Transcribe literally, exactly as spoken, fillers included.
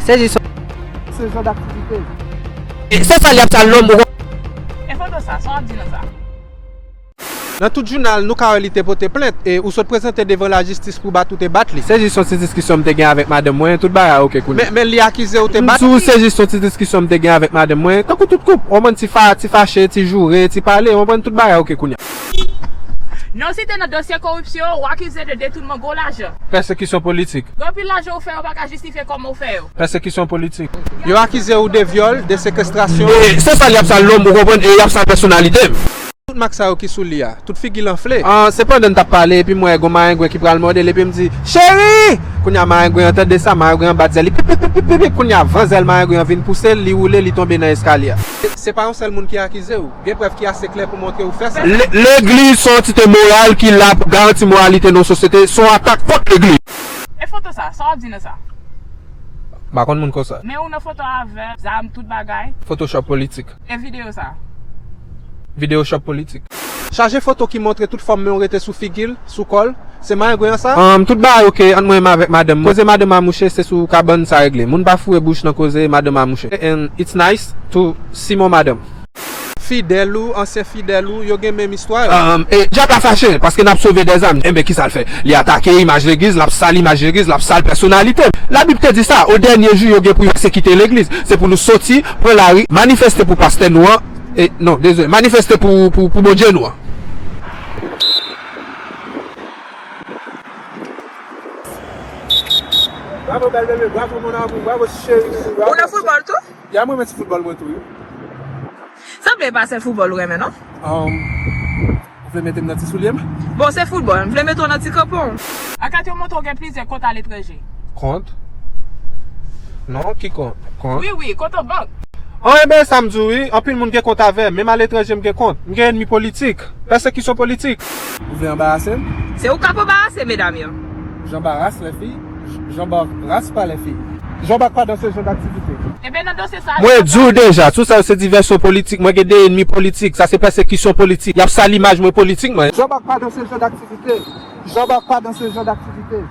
Sezisman. Se jan daktivite. E se sa l ap sal nonm ou. E foto sa, sa w ap di nan sa? Nan tout jounal, nou ka wè li te pote plent, e ou sot prezante devan lajistis pou bat ou te bat li. Se jis yon ti diskisyon m te gen avèk madanm mwen, tout bagay oke kounye a. Men, men li akize ou te bat li. M di w, se jis yon ti diskisyon m te gen avèk madanm mwen, tankou tout koup, w konprann, ti fa-, ti fache, ti joure, ti pale, w konprann, tout bagay oke kounye a. Non, si te nan dosye koripsyon, w akize de detounman gwo lajan. Pèsekisyon politik. Gen anpil lajan ou fè, yo pa ka jistifye kòman ou fè yo. Pèsekisyon politik. Yo akize ou de vyòl, de sekestrasyon. E se sa l ap sal nonm, ou konprann, e y ap sal pèsonalite m. Tout mak sa yo ki sou li a, tout figi l anfle. Ah, se pandan n t ap pale, epi m wè gon marengwen ki pral mòde l, epi m di, "Cheri!" Kounye a, marengwen an tande sa, marengwen an bat zèl li, pip, pip, pip, pip, pip. Kounye a, van zèl marengwen an vin pouse l, li woule, li tonbe nan eskalye a. Se pa yon sèl moun ki akize w. Gen prèv ki ase klè pou montre ou fè sa. Le-, legliz se yon antite moral ki la pou garanti moralite nan yon sosyete, se yon atak kont legliz. E foto sa, sa w ap di nan sa? M pa konn moun konsa. Men ou nan foto avè zam, tout bagay. Photoshop politik. E videyo sa? Videyo shop politik. Chaje foto ki montre tout fòm men w rete sou figi l, sou kò l. Se marengwen an sa? Um, tout bagay oke ant mwen menm avèk madanm mwen. Koze madanm a mouche, se sou kabann sa regle. Moun pa foure bouch nan koze madanm a mouche. And it's nice to see my madam. Fidèl ou, ansyen fidèl ou, yo gen menm istwa yo. Um, e dyab la fache, paske n ap sove dèzam. Enben, kisa l fè? Li atake imaj legliz, l ap sal imaj legliz, l ap sal pèsonalite m. Labib te di sa, o dènye jou, yo gen pou yo pèsekite legliz. Se pou nou soti, pran lari, manifeste pou pastè nou an, e, non, dezole, manifeste pou, pou, pou Bondye nou an. Bravo, bèl bebe, bravo, mon amour, bravo, cheri, bravo. Ou nan foutbòl tou? Ya, mwen, mwen ti foutbòl mwen tou, wi. Sanble pa se foutbòl ou renmen, non? Um, ou vle mete m nan ti soulye m? Bon, se foutbòl. M vle mete w nan ti kanpon. Ankèt yo montre w gen plizyè kont aletranje. Kont? Non, ki kont? Kont? Wi, wi, kont an bank. Oh, enben, sa m di w, wi. Anpil moun gen kont avè m. Menm aletranje, m gen kont. M gen ènmi politik. Pèsekisyon politik. Ou vle anbarase m? Se ou k ap anbarase medam yo. J'embarrasse les filles, j'embarrasse pas les filles. J'embarque pas dans ce genre d'activité. Ebyen, nan dosye sa a, mwen di w deja, tout sa yo se divèsyon politik. Mwen gen de ènmi politik. Sa se pèsekisyon politik. Y ap sal imaj mwen politikman. J'embarque pas dans ce genre d'activité. J'embarque pas dans ce genre d'activité.